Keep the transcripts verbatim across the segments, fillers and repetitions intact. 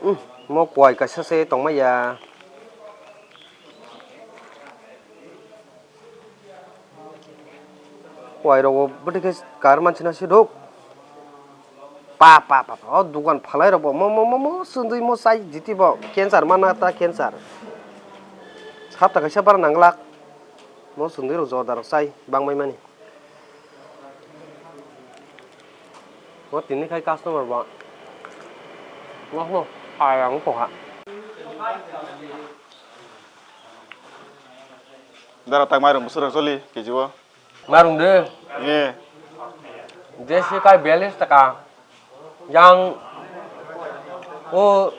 Umm, mo kuai kaisa se tongmaya. Kuai rogo bwtwi khe kar manchina se dok. Pa, pa, pa, pa, o dukan phalai rok bo mo, mo, mo, mo, sundui mo chai jiti bo cancer mana ta cancer. Sapta kaisa bara nanglak. Mo sundui rok jorda rok chai bangbai mani. Mo tini khai customer bo. Mo, mo, ayang poha. Dara tak mairung bwswk rok choli kg o. Mairung de. Ye. Desi kai bialis taka. Yang o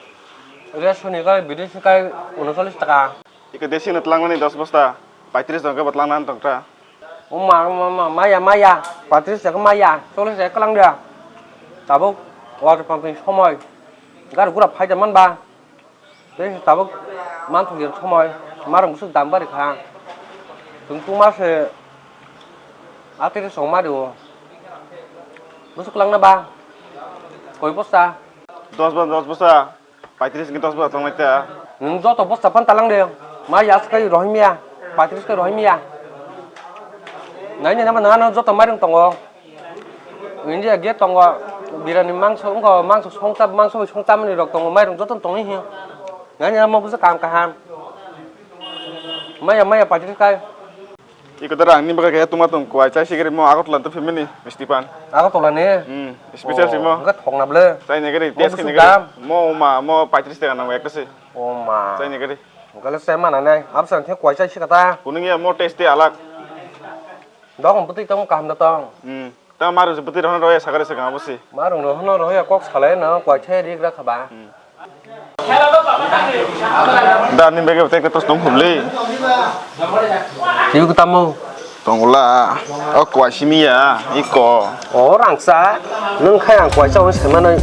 ration ni kai bidesi kai unocholish taka. Iko desi no twlangmani dos bosta, paitris jongke bo twlangna tongkha. O ma, ma, ma, maya, maya, paitris jongke maya, cholish jongke kwlang dia. Tabuk water pumping somoi. Gari gura phaida manba. Tei tabuk manthok ya somoi, marok bwswk dam bari kha. Chwng tungma se atiri songma rio. Bwswk langna ba? Koi bosta? Dos ba, dos bosta. Paitris ni dos bosta tongnai ta. Nwng joto bosta phan talang de. Ma ya swkai rohimya. Paitris kai rohimya. Nai nai nama nana joto mairung tongo. India ge tongo, birani mangso wngkha, mangso songchap, mangso bai songchapmani rok tongo, mairung jotono tongwi hino. Nani amo bwsa kaham kaham. Maya, maya paitris kai. Iko dara ang ni bagwi khe tuma tong kwai chai sigiri mo Agartala to phimini misti pan. Agartala ni? Hmm, special simo. Wngkha thokna ble. Chai nigiri, test bwswk nigiri. Dam? Mo ma, mo paitris taka nango ekta se. O ma. Chai nigiri. Wngkha le chai mana nai, absa khe kwai chai sikata. Kunung ya mo test te alak. Dok bwtwi tong kaham da tong. Hmm. Ta maru bwtwi rohno roya sakari se gabo se. Maru rohno roya kok salai na kwai chai rik rakha ba. Hmm. Da ni bege bwtwi khe tos tong khumli. Twi ko tamo. Tongla. O kwai simi ya iko. O rangsa. Nung khai ang kwai chao se manai.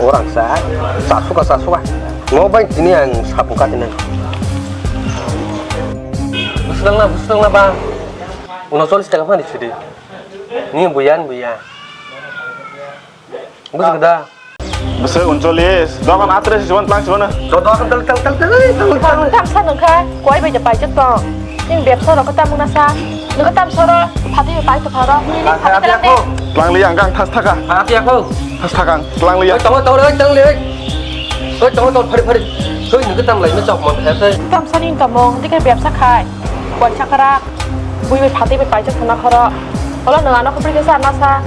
O rangsa. Chasuka chasuka. Mo bai tini ang sapu ka tini. Bwswk na, bwswk na ba. Uno cholis taka phani sidi. Ni buya, ni buya. Bwswk da. Bwswk uncholis. Dogan atres juan tlang juan. Do dogan tal tal tal tal tal. Tam sa nungkha, koi bai de paijak tong. Ning bebsa rok tam muna sa. Nungkha tam soro, phati bai pai to pharo. Ni ni phati tal te. Tlang li ang gang thas thaka. Phati ako. Thas thaka ang. Tlang li. Oi, tongo, tongo, oi, tlang li, oi. Oi, tongo, tongo, phari, phari. Oi, nungkha tam lai me chok mon kha sai. Tam sa ni tam mong, dikhe bebsa khai. Koi chakrak. Bui bai phatwi bai paijak thangna khoro. Olo nwng ano khopri khe sa na sa.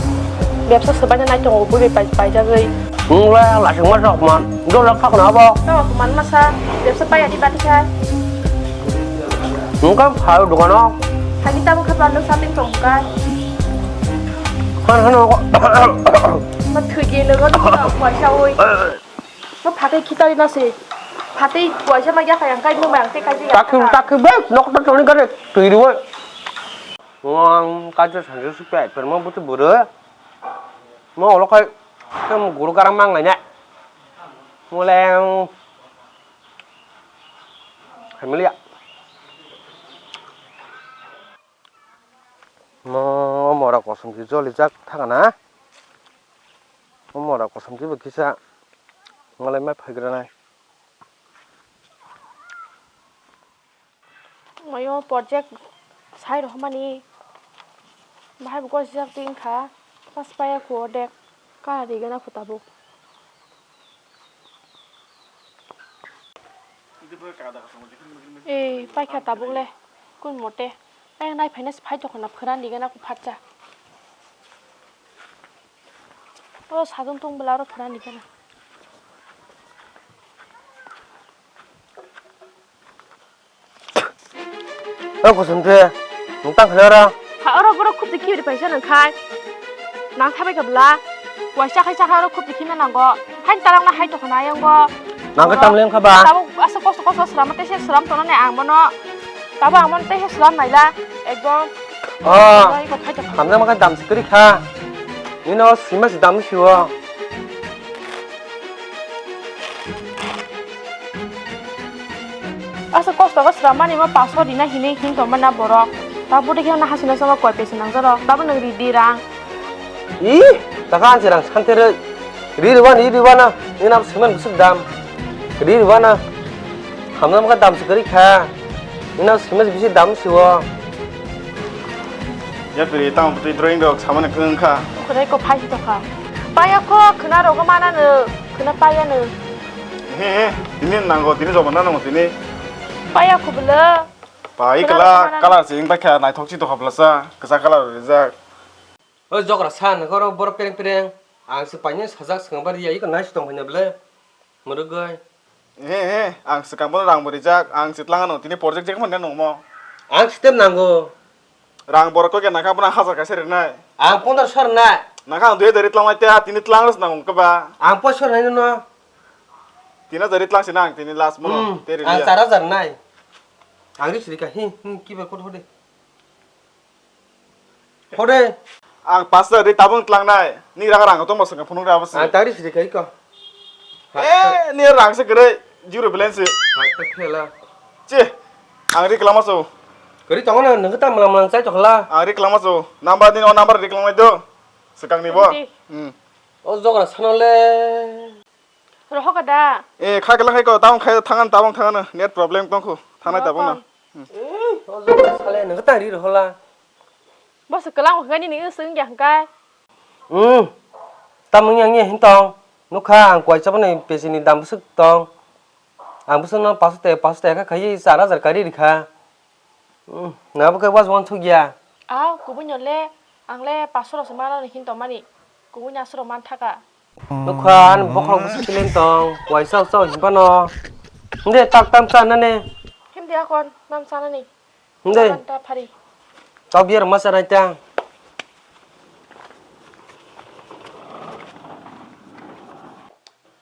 Bebsa swbaina nai tongo bui bai pai-, paijagwi. Nwng le lasing ma sok man. Dol lak thak na abo. Tamo kuman masa. Bebsa pai ani bati khai. Nwng khe phai dukano. Hagi tamo khe pando sating tong kai. Han han ko. Ma thwi ge le go dukano paisa oi. Mo phatwi khitari no se. Phatwi kuaisa ma yakha yang kai nung ma yang te kai ya. Takhi takhi be nok to toni gare twi ruwe. Mo ang kai to sanjo su pe per mo butu buru. Mo olo kai tem guru garang mang lai ne. Mo leng. Hai mulia. Mo mora kosom ki joli jak thangana. Mo mora kosom ki bo kisa ngalai mai phai gra nai. Mayo project sai rohmani bahai bo gosijak twi wngkha, pas paya kho ordek kara rigana kho tabuk. Ei, paikha tabuk le, kun mote. Ayang nai phaina se phai tokona phwran rigana kho phatsa. O sadung tong bwla oro phwran rigana. O kusum de, nung tang khana ora. Ha oro borok khub de kiri paisa nang khai. Nang thabai ka bla. Waisa khai saka oro khub de khina nango. Hai talang na hai tokana yang bo. Nang ka tam leng kha ba. Tabo asa kosto kosto sram te se sram tono ne ang bono. Tabo ang mon te se sram naila. Ekdom. Oh. Oi ko khai to. Hamjak ma ka dam sikri kha. Nino sima si dam siwo. Asa kosto ko sramani ma paso rina hinwi hin tongma na borok. Ta budi khe na hasina sama koi pesa nangjaro. Tabo nang ridi rang. Ih, taka ansi rang santere. Ri rwano, ri rwano, nini abo cement bwswk dam. Ri rwano. Hamya wngkha dam se kwrwi kha. Nini abo cement bisi dam se o. Yapri tamo twi drawing rok samani kwrwng kha. Khwnai ko phai si tokha. Paya kho khwna rogo manano, khwna payano. He he, tini nango, tini jobana nango tini. Paya kho bwle. Pai kwna kala, rogo manano. Colour se wng bai kha, naithok si tokha bwlasa, kwchak colour rijak. O jogra sa nokoro borok pereng pereng. Ang se paine sajak swkang bari ya, iko nai se tong phai na bwle. Mwrwgwi. He he, ang swkang bono rang bo rijak, ang se twlang ano tini project je khe manya nungmo. Ang step nango. Rang borok ko ke nakha bono hajar kaisa rinai. Ang pondro sor nai. Nakha ang dui hajar ri twlang nai te, tini twlang ros nango keba. Ang poi sor nai no. Tini hajar ri twlang si nang, tini last bono, hmm, te ri ang liya. Char hajar nai. Ang ri siri ka, hi, hi, kiba kot hode. Hode. Ang pas hajar ri tabung tlangnai. Ni raga rang tong bosong phunuk ra bosong. Ang tari siri kai ko. Eh, ni rang se gre zero balance. Hai ta khela. Che. Ang ri klama so. Kari tongo na nang ta malang malang chai tokla. Ang ri klama so. Number din o number ri klamai do. Sekang ni bo. Hindi. Hmm. O jogra sanole. Rohoka da. Eh, kha kelang khai ko, tabung khai thangan, tabung thangan, net problem tong khu, thanai tabung na. Rohoka. Hmm. Eh, o jogra sale nang ta ri rohola. Bo se kelang khai ni ni sung ya khai. Hmm. Tabung yang ye hin tong. Nukha ang koi chapani pesi ni dam bwswk tong. Ang bwswk no paso te, paso te kha khai char hajar kari rikha. Hmm, nabo khe was wan thuk ya. Ah, kubui no le, ang le paso rok se mano ni hin tong mani. Kubui ni aso rok man thaka. Nukha, ani bokhorok bwswk kile tong, waisa usa hinba no. Nde tak tam cha nane. Him dia kon, nam cha nani. Nde. Jalan ta phari. Tau biar masa nai ta.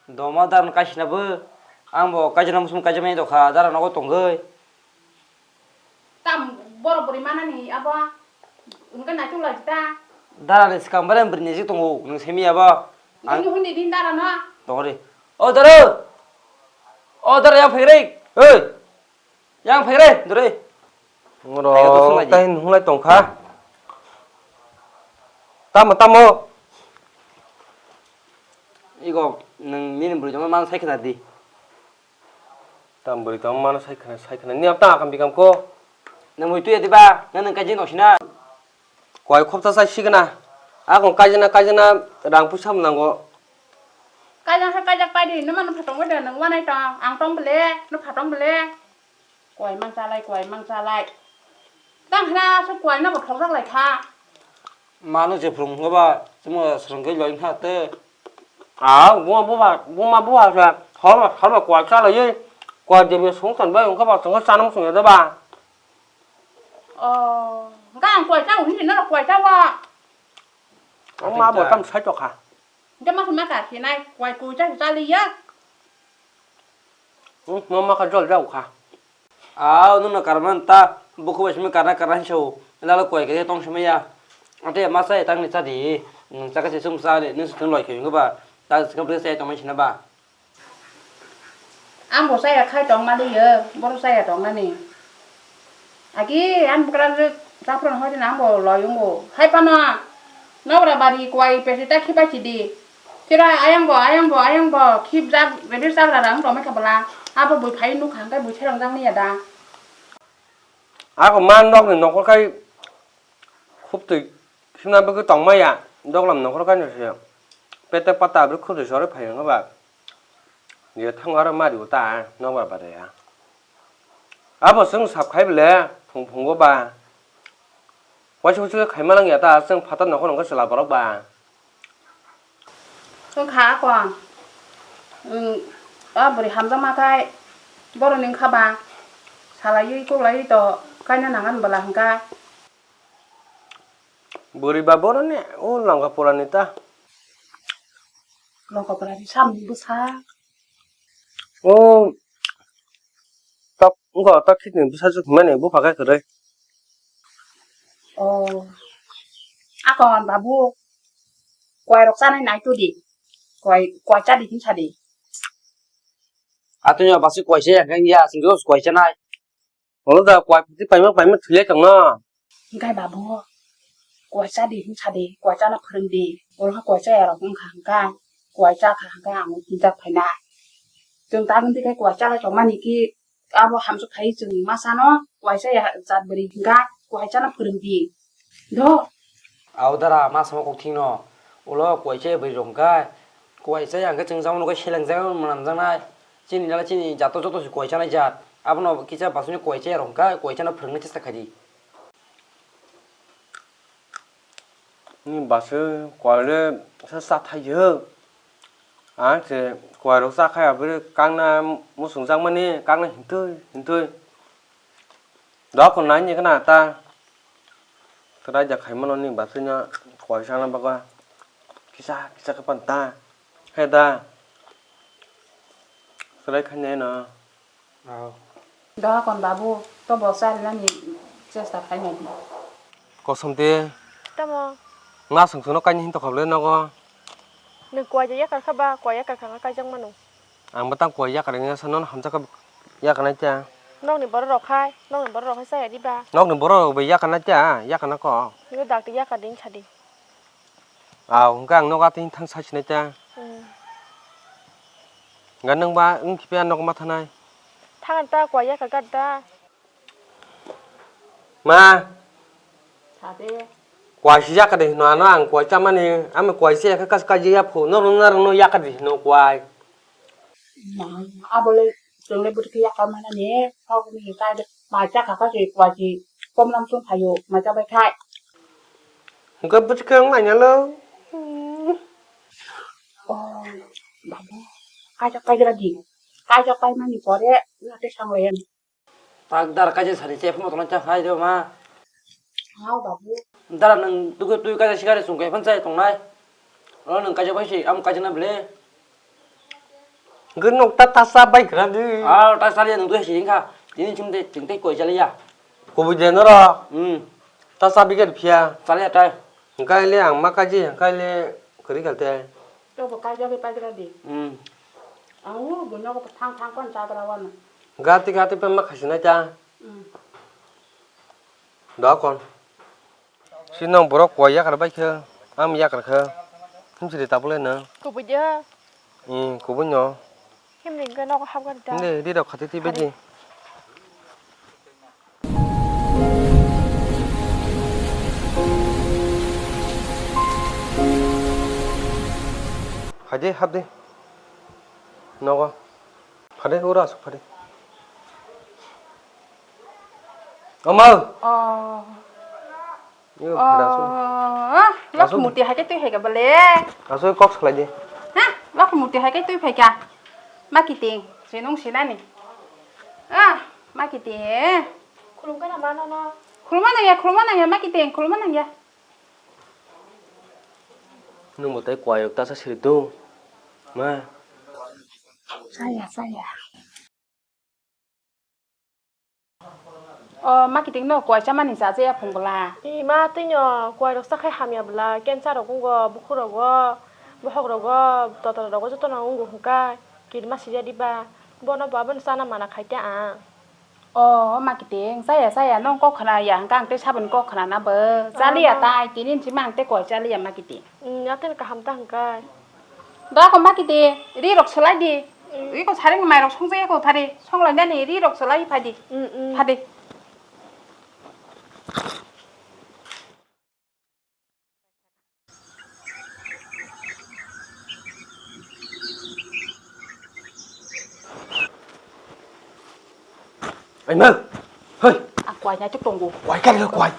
Doma daran kaisina bo, ang bo kaijana musum kaijamani dokha, dara nogo tongoi. Tam borok bwrwi manani abo hwnkhe naitok lai ta. Dara ni swkang bare bwrwi ni jik tongo, nwng simi abo. Ang nini hundi din dara no. Tongori. O dara! O dara yang phairai! Oi! Yang phairai, dore. Ngoro. Phairai to sungai ji. Tain hunglai tongkha. Tamo, tamo. Igo, nwng nini bwrwi tongma man sai khna di. Tam bwrwi tong mano sai khna, sai khna. Ni ap ta akam bikam ko. Nang mui tuya diba, nang nang kaijin osina. Koi khopta sai signa. Akon kaijana, kaijana rang puisa mwnango. Kaijang khe kaijak pai di, numa nupha tong de, nang wanai tong, ang tong bele, nupha tong bele. Koi mang chalai, koi mang chalai. Tang khna su koi na bo thokjak lai kha. Mano je phwrwng wngkha ba, chwngno swrwngwi loi wngkha tei. Ah, buma, buma, buma, buma, sa, horma, horma, koi cha laiwi, koi de be sung tan bai wngkha ba, chwngno chanang sung ya da ba. Oh, hwnkhe ang koi cha, hwnwi norok koi cha wa. Ang ma bo tam sai tokha. Hwnkhe ma khe ma kha khe nai, koi koi cha cha li ya. Hmm, ma ma kha jol jau kha. Aw, nwng no karman ta, bukhu bai simi karna karna hinsa o. Lalo koi khe tong simi ya. Ate ma sai tang ni cha di. Nwng cha khe se sum sa ni, nwng se tong loi khe ba. Ta se kam se tong mai sina ba. Ang bo chaya khai tong mani yo, boro chaya tong nani. Agi, ang bwkrang je, saphron hoi din ang bo loi wngo. Hai pano, nokra bari kwai pesi ta khipai chidi. Kira ayang bo, ayang bo, ayang bo, khip jak, ready jak ra rang tong mai kha bwla. Abo bui phai nuk hang kai bui serang jak ni ya da. Ako man nok ni nokol kai khub twi khimna bagwi tong maya, doglam nongkhor kainwi se pete pata abri khudui se oro phai wngkha ba. Ye thango aro mari o ta nokbar bare ya. Abo chwng sap khai bole phung phungo ba. Waisa waisa khe khai ma lang ya ta chwng phatar nongkhor wngkha chwla borok ba. Wngkha akon. Wng, o bwrwi hamjakma khai boroni wngkha ba. Salaiwi koklaiwi to kaina nangan bwla hwnkha. Bwrwi ba boroni o longkha purani ta. Longkha purani samni bwsa. O tok wngkha tok khitni bwsa chuk hwnmani bupha khe kwrwi. O akon babu. Koi rok chanai nai to di. Koi, koi cha di hin sa di. Atwino basi koi se yang ya sing koi chanai. Olo da koi phuti paima paima thilai tongno. Hingkai babu, koi cha di, hing sa di, koi chana phwrwng di. Oro ha koi cha ya rok wngkha hingkai. kuai cha kha hwnkhe ang tinta phaina. Chwng ta wngwi khai kuai cha lai tongmani ki abo hamjwk khai chwng masa no kuai cha ya jat bwrwi hwnkha kuai cha no phwrwng di. Do. Au dara ma samo kok thing no. Ulo kuai cha bwrwi rok hwnkha kuai cha ya hwnkhe chwng jang no seleng jang mwnam jang nai. Chini nala chini jat to joto se kuai cha nai jat. Abono kisa basuni kuai cha ya rok hwnkha kuai cha no phwrwng nai chesta khai di. Ni bwswk kuai le sa sa thai jwk. Ang se kuai rok sa khai abri kang na musung jak mani kang na hintwi hintwi. Dok nai ni kana ta. Trai ja khai mano ni bwswk no kuai sa na bagwi. Kisa kisa khe pan ta. He da. Trai khai nai no. Aw. Dohakon babu, to bo charinani chesta khainai di. Kosom de. Tamo? Nga sung sung no kaini hin tokhok le nogo. Nwng kuai ja yakar kha ba, kuai yakar kha nga kaijak mano. Ang bo tang kuai yakar wngya sa nono hamjak kha yakar nai cha. Nokni borok rok khai, nokni borok rok khai chaya di ba? Nokni borok rok bai yakar nai cha, yakar na ko. Nwng dakti yakar di wngsa di. Aw, hwnkhe ang nogo atwi thang sai sinai ta. Hmm. Hwnkhe nwng ba wng khipe ang nogo ma thanai. Thang ta kuai yakar gad da. Ma. Sa de. Kuai si yakar de hino ano ang kuai chamani, amo kuai se yakar kas kaji ya phu, norok narok no yakar de hino kuai. Ma, abole chwng le bwtwi khe yakar mana ni, hok ni kai de, mai cha kha kha se kuai si, kom lam sung phaio, mai cha bai khai. Hwnkhe bwswk khe wng lainalo. Oh, babu, kaisa kaigra di. Kaisa kaimani pore, nate sanglayan. Tak dar kaisa sari se phano tongna cha phai do ma. Hao, babu. Dara nwng tugui tugui kaisa sigari sungkai phan chai tongnai. Oro nwng kaisa bai si, am kaisa na bele. Hwnkhe nok ta tasa bai khna di. Ah, ta saliya nwng twi si wngkha. Tini chwng tei, chwng tei koi chaliya. Kubui de noro. Hmm. Tasa biket phiya. Chaliya tai. Hwnkhe le ang ma kaji, hwnkhe le kwrwi kal te. To bo kaijagwi paigra di. Hmm. Ang o bo nogo thang thang kon chagra wano. Gati gati pe ma khasinai ta. Hmm. Dokon. Sino borok koi yakar bai khe, am yakar khe. Himsiri tabule no. Kubui de. Hmm, kubui no. Himni hwnkhe nogo hapgari da. Hindi, hindi rok khati ti bedi. Phai de, hap de. Nogo. Phade, ura asuk phade. Oma. Oh. Yo, phada asuk. Oh, lok muti hai ke tui hai ka bale. Asuk kok salai de. Ha, lok muti hai ke tui phai ka. Ma kiting, sinung sinani. Ah, ma kiting. Khulum ka na ma no no. Khuluma nang ya, khuluma nang ya, ma kiting, khuluma nang ya. Nwng bo tei kwayok tasa sirik do, ma. Saya, saya. O, ma kiting no kwai chamani cha cha ya phung bwla. I ma twi no kwai rok cha khai hamya bwla, cancer rok wngo, bukhuk rogo, bohok rogo, totra rogo joto no wngo hwnkha, kirima sija diba, bono bo abono chana mana khai ta ang. O, ma kiting, chaya, chaya, nong kok khna ya, hwnkhe ang tei saboni kok khna na bo. Chaliya tai, tini ni simi ang tei koi chaliya, ma kiting. Hmm, atene kaham ta hwnkhe. Da ko ma kiting, ri rok swlai di. Hmm. Iko saring mai rok song jaya ko thari, song lai nani, ri rok swlai phadi. Hmm, hmm. Phadi. Ai ma, hei. Ang kwai nai tuk tongo. Kwai kari lo kwai.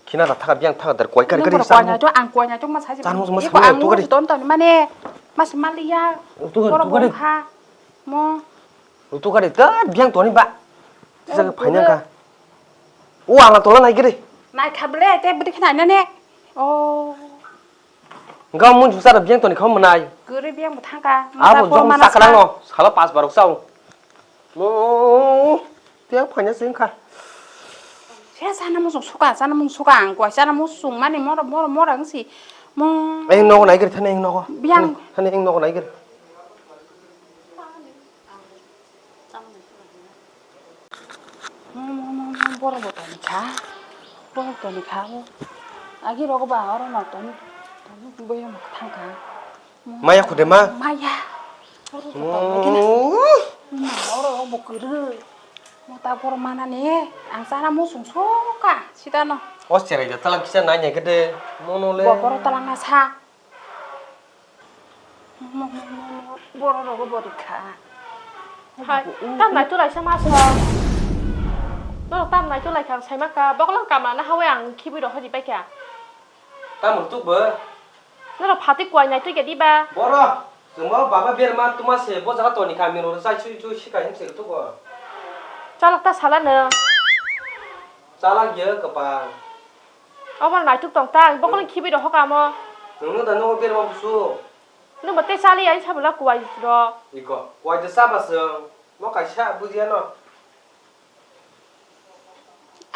Khina da thaka biang thaka dar kwai kari kari. Kwai nai tuk ang kwai nai tuk ma sai. Chan mo ma sai. Ang tu kari. Ton ton mane mas maliya. Tu kari tu kari. Mo. Rutu gari ta biang toni ba. Sisa phaina ka. O ala tola nai giri. Nai kha ble te budi khna ne ne. O. Ga mun jusa da biang toni kham nai. Giri biang thang ka. Abo jong sakra no sala pas barok sao. Mo. Biang phaina sing kha. Sia sana mo suka sana mo suka ang kwa sana mo sung mani mora mora mora ang si. Mo. Eng nogo nai giri thane eng nogo. Biang. Thane eng nogo nai giri. Mo, mo, mo, mo, borok bo toni kha. Borok toni kha bo. Agi rogo ba oro no toni. Toni boyong thang kha. Maya khude ma. Maya. Oro ko tong lagi na. Oh. Ma, oro bo kwrwi. Mo ta bor manani. Ang chana musung soka. Sida no. O cherai da talang kisa nai nai kede. Mono le. Bo boro talang na sa. Mo, mo, mo, mo. Boro rogo bori kha. Hai, tam nai tulai sa ma sa. No tam nai tulai kha sai ma ka. Boklang kama na hawe ang khibui ro hodi pai kha. Tamo tuk bo? Noro phatwi kuai nai twi kedi ba? Boro, chwngbo baba berma tuma se bo jaga toni kami ro chai chui chui sikai him se tuk bo. Chalak ta sala no. Chalak ye kwpal. Omo nai tuk tong ta, bokol khibui ro hokamo. Nungno da nogo berma busu. Nungbo te chali ai sabula kuai ro. Iko, kuai de saba se. Mo kaisa bujiya no.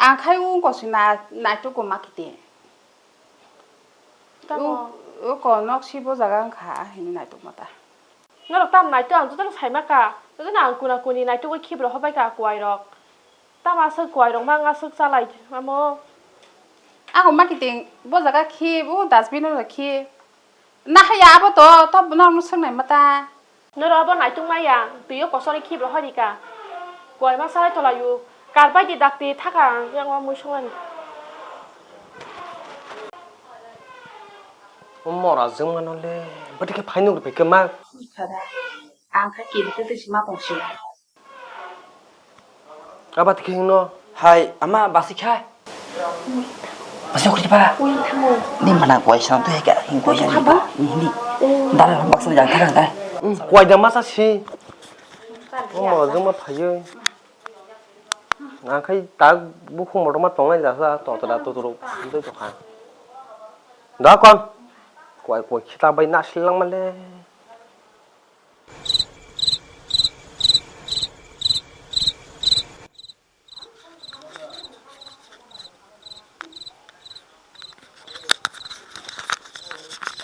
Ang khai ung kosi na nai tuk ko ma kiti. Tamo. U, u ko nok si bo jaga wngkha, hini naituk mata. Norok tam naituk ang jotono saima ka, jotono ang kuna kuni naituk wi khibro hobai ka kuai rok. Tamo aswk kuai rok ma wng aswk chalai amo. Ako ma kiting bo jaga khib, u dustbin o khib. Nahaya abo to, to norok no swngnai mata. Noro abo naituk maya, twi o kosori khibro hori ka. Kuai ma salai tolai u. Kar bai di dakti thaka ang yang o mui songani. O mora jwngmano le, bwtwi khe phainuk rwphaikhe ma. Khada, ang kha kiri twi twi sima tongsi. Aba tikhe hino. Hai, ama basi kha. Basi okri pa. Ni mana kuai sang tu heka, hin kuai sang. Ni hindi. Dara baksa jang thang dai. Kuai da masa si. O mora jwngma phaiyo. Nang khai tak bukhung motor ma tongnai jasa, totra totro, ntwi tokha. Da kon. Kuai kuai khita bai na silang male.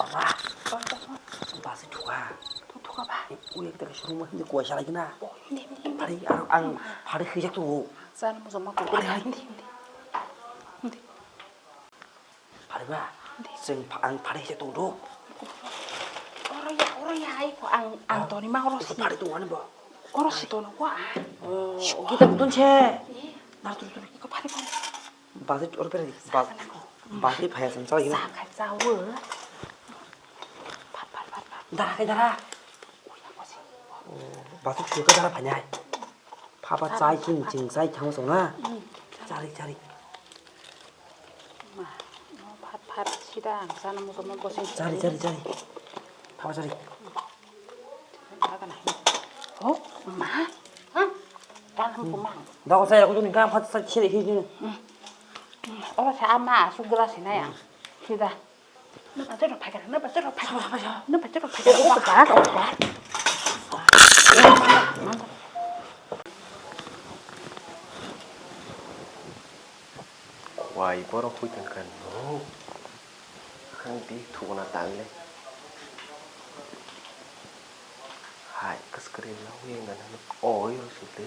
Baba, basi thuka. Thuka ba? Uyak tak suruh mah ini kuai salai kena. Pari ang pari hijak tu. Sana mau sama kuai. Pari hai. Pari ba, chwng pha-, ang pharisa tong do. Oro ya, oro ya, ai ko ang, ang toni ma oro si. Phari tong ani bo. Oro si tono ko ang. Oh, kita betul se. Nar tur tur ko phari phari. Budget oro pera di. Budget phaya san chai na. Sa khai chao. Phar phar phar phar. Dara khai dara. Budget suka dara phanya. Phapa chai king ching chai khang song na. Chari chari. Ma, no phat phat sida ang sana mo somo bosing. Chari, chari, chari. Thapa chari. Agana. Oh, ma. Ha? Tan ham kuma. Da ko saya ko ni ka phat sa chiri hi ni. Oro sa ama sugra sina ya. Sida. Na ba zero phai kana, na ba zero phai. Sa, sa, sa. Na ba zero phai kana. Wai borok hui tongkha no. Ang di thukna tangle. Hai, kwskwrwi lawi wngkha nang oi oi sutwi.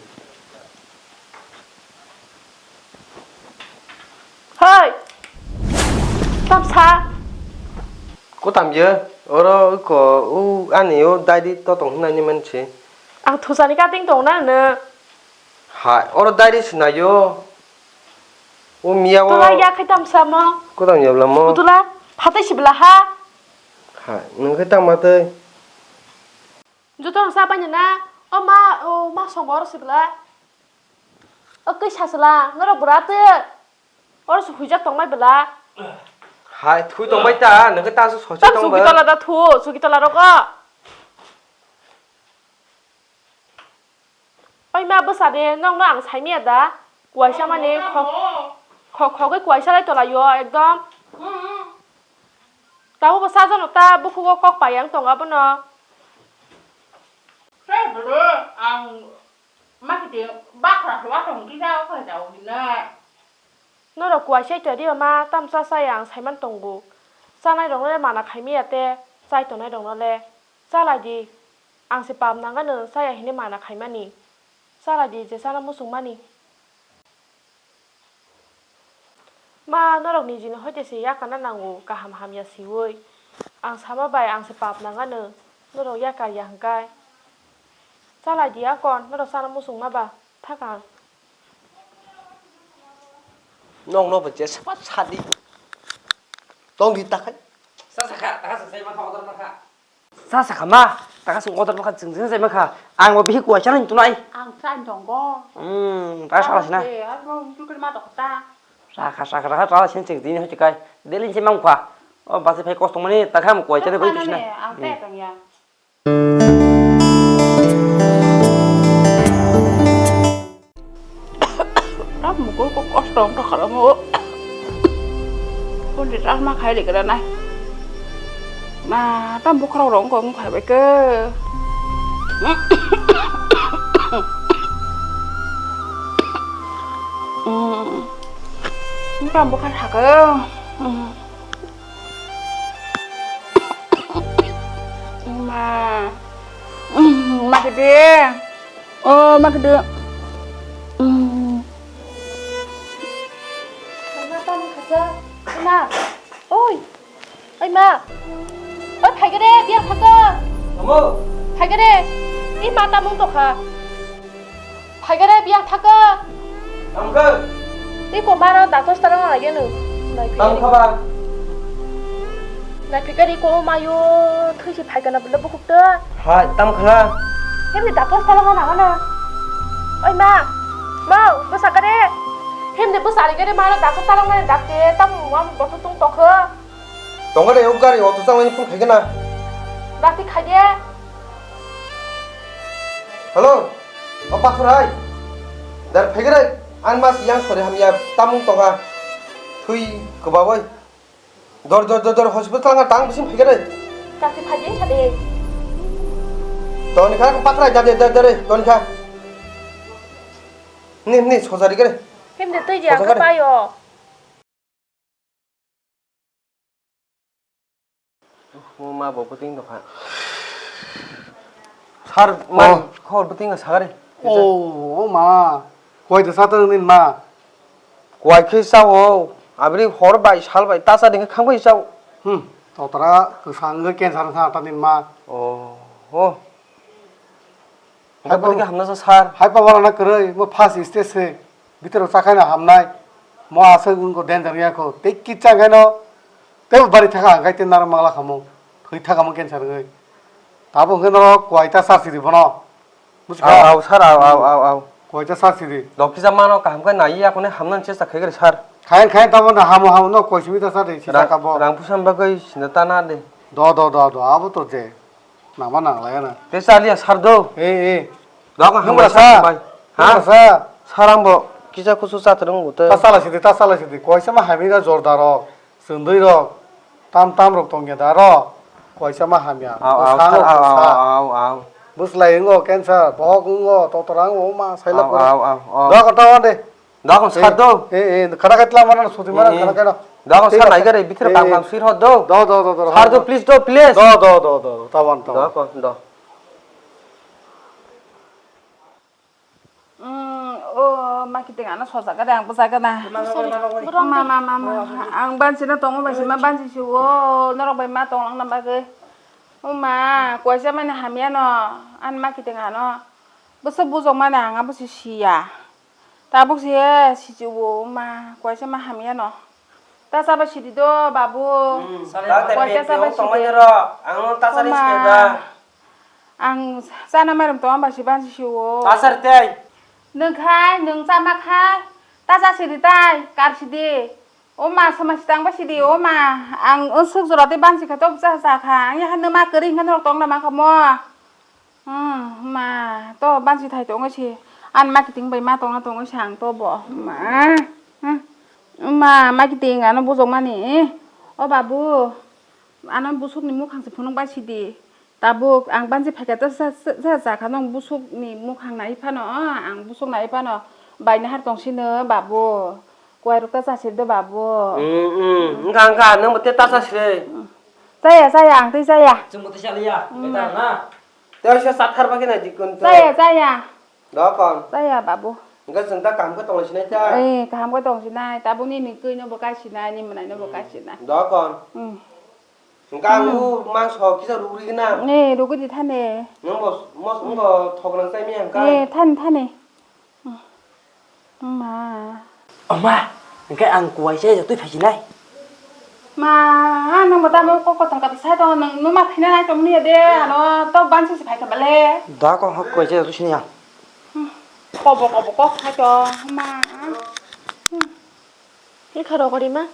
Hoi! Tamsa! Ko tamya? Oro ko u ani o diary to tong hinani manse. Ang thusani kating tong na no. Hai, oro diary sinayo. O miya o. Tula ya khai tamsa mo. Ko tamya bla mo. Tula, phatai si bla ha. Hai, nung khai tangma tei. Joto no sa bai na, o ma, o ma song bo oro se bwla. O kisa se la, norok bwra twi. Oro se huijak tong bai bwla. Hai, thui tong bai ta, nokhe ta se sochi tong bai. Tam sugi tola da thu, sugi tola rogo. Oi ma bwsa de, nokno ang sai miya da? Kuaisa mani khok, khok, khogwi kuaisa lai tola yo ekdom. Tabuk bo sajano ta bukhugo kok pai ang tongo abono. Tei bwrwi ang ma kiti bakra hwa tong kisa o khe jao hinna. Norok kuaisa twi diba ma tamsa chaya ang saiman tongo. Chanai rokno le mana khaimiya te chai tonai rokno le. Chalai di, ang se pap nangano chaya hinwi mana khaimani. Chalai di je chana muchungmani. Ma, norok nijini hoite se yakana nango, kaham hamya siwi. Ang sama bai ang se pap nang ano, norok yakar ya hwnkhe. Chalai di akon, norok chana muchung ma ba, thak ang. Nokno bo jesa ma sadi. Tong di takhai. Sa sakha, ta sa sai ma kha odor ma kha. Sa sakha ma, ta ka sung odor ma kha, chwng chwng sai ma kha. Ang bo bihi kuai chana tunai. Ang chai tongo. Hmm, ta sala sina. Te, ar mo tu ma tok ta. Sakha, sakha, sakha, ta sini chwng tini hoi kai. Delin se mang kha. O basi phai kosong mani, ta kham kuai chana bai kisna. Ang te tong ya. Tam mukul kok kosto wng tongkha omo. Pondit asma khai rikra nai. Ma tam bukhara rong kok wng phai bai khe. Tam bukhara khe. Ma. Ma kede. Oh, ma kede. Ma, tamo kasa. Ma. Oi. Oi, ma. Oi, phai kede, biya thaka. Tamo. Phai kede. I ma tamo tokha. Phaikare biyang thaka. Tamkha. Tei ko maro datos tara ma lageno. Tamkha ba. Nai phikari ko mayo thui si phaikana bela bukuk ta. Hai, tamkha. Hemni datos tara ma nangana. Oi ma. Ma, bwsakare. Hemni bwsari kare maro datos tara ma dakte tam muam botu tung tokha. Tongkha de, o gari auto changlaini phone khaikhe na. Dakti khaide. Hello, o pathor hai. Dar phaikhe re, ang mas yang sori hamya tamung tongkha. Thui kwbaboi. Dor, dor, dor, dor, hospital thangkha, tang bising phaikhe re. Dakti khaide sade. Toni kha pathor hai, dade, dade, dade, toni kha. Ni, ni, sojari khe re. Himde twi di ang khe paio. Mo ma bo bwtwing tongkha. Sir, ma Oh. Khobor bwtwing sakari. Oh, oh ma. Koi de sata nini ma. Koi khe sao. Abri hor bai sal bai tasa ding kham khe sao. Hmm. Totra kwsang cancer sa ta nini ma. Oh. Oh. Hai Hai pa- bwtwing hamna sa sir. Hai pa wala na kwrwi mo first stage se. Bitero chakhai na hamnai. Mo aswk wngko danger ya kho. Tei kicha khe no. Tei bari thaka hangkai tei naro mangla khamu. Thwi thaka mo cancer wngwi. Tabo hwnkhe no kuaita sar sidi bono. Buji Au, kha? Au, sir, au, au, au, au. Kuaita sar sidi. Dok kisa mano kaham khe nai ya kone hamna chesta khaigri sir. Khayan khayan tabo na hamo hamo no koi simi ta sar de si Rang, saka bo. Rang pusam bagwi sinda ta na de. Do, do, do, do, abo to je. Nangma nanglaya na. Te chaliya sar do. Eh, eh. Dok Nung hamna rasa? Sar bai. Nung Ha? Rasa? Sir ang bo kisa kusu chatrung bute. Ta sala sidi, ta sala sidi. Kuaisa ma hamina jordaro. Chwndwi rok, tam tam rok tongya da ro, koisa ma hamya. Au, au, Bwsang sir, rok au, bwsa. Au, au, au. Bwslai wngo cancer, bohok wngo, totora wngo, ma saila Au, pura. Au, au, au. Dok ta wan de. Dok Eh, sir do. Eh, eh, khana kai tla mana sudi mana Eh, eh. Khana kai no. Dok Thik sir ase. Nai gare bithre Eh, kam eh. Kam sir hot do. Do, do, do, do, Sir do, do. Please do, please. Do, do, do, do, do. Tawan, tawan. Dok, do. Mm, o ma kiting ano sojaga de ang bwjaga na. Mama, mama, mama. Mama, mama, mama. Ang bansi na tongo bai sima bansi si o norok bai ma tonglang na bagwi. O ma, kuaisa mani hamya no. An ma kiting ano. Bwsa bujok mani ang abo si siya. Tabuk si he si si o ma, kuaisa ma hamya no. Ta chaba sidi do, babu. Hmm, Koi ta chaba sidi. Ang no ta chari Oma. Sidi ba. Ang chana mairum tong ba si ban si o. Ta chari tei. Nung khai, nung chama khai. Ta cha sidi tai, kar sidi. O ma, sama sitang ba sidi, o ma. Ang unsuk jora tei ban si kha to cha cha kha. Ang ya han ma kari han rok tong na ma kha mo. Hmm, ma, to bansi thai tongwi si. An ma kiting bai ma tongna tongwi si ang to bo. Ma. Hmm. Ma, ma kiting ano bujok mani. O babu. Ano busuk ni mukhang se phunuk bai sidi. Tabuk ang bansi phaikha to sa, sa, sa, sa kha nang busuk ni mukhang nai phano. Ang busuk nai phano. Bai nahar tong sino babu. Kuai rok ta chasi do babu. Hmm, hmm. Engka, engka, nang bo te ta chasi. Chaya, chaya, ang tei chaya. Chwng bo tei chaliya. Hmm. Beta na. Tei waisa sathar bagwi nai di kun to. Chaya, chaya. Dokon. Chaya, babu. Hwnkhe chwng ta kaham khe tongwi sinai ta. Eh, kaham khe tong sinai. Tabuk nini twi no bo kai sinai, ni mwnai no bo kai sinai. Dokon. Hmm. Hwnkhe ang o mangso kisa rugri gana. Ne, rugri di thane. Nwng bo mos wngkha thok nang chai mi hwnkhe. Ne, thani, thani. Ma. O ma, hwnkhe ang kuwai se jotoi phaisinai. Ma, nang bo tamo kok kothom kata sai tongo, nang numa phina nai tongmani ya de, ano to bansi se phaikha bale. Da kok hok kuwai se jotoi sini ang. Kobo kobo kok sai to, ma. Hwnkhe rogori ma.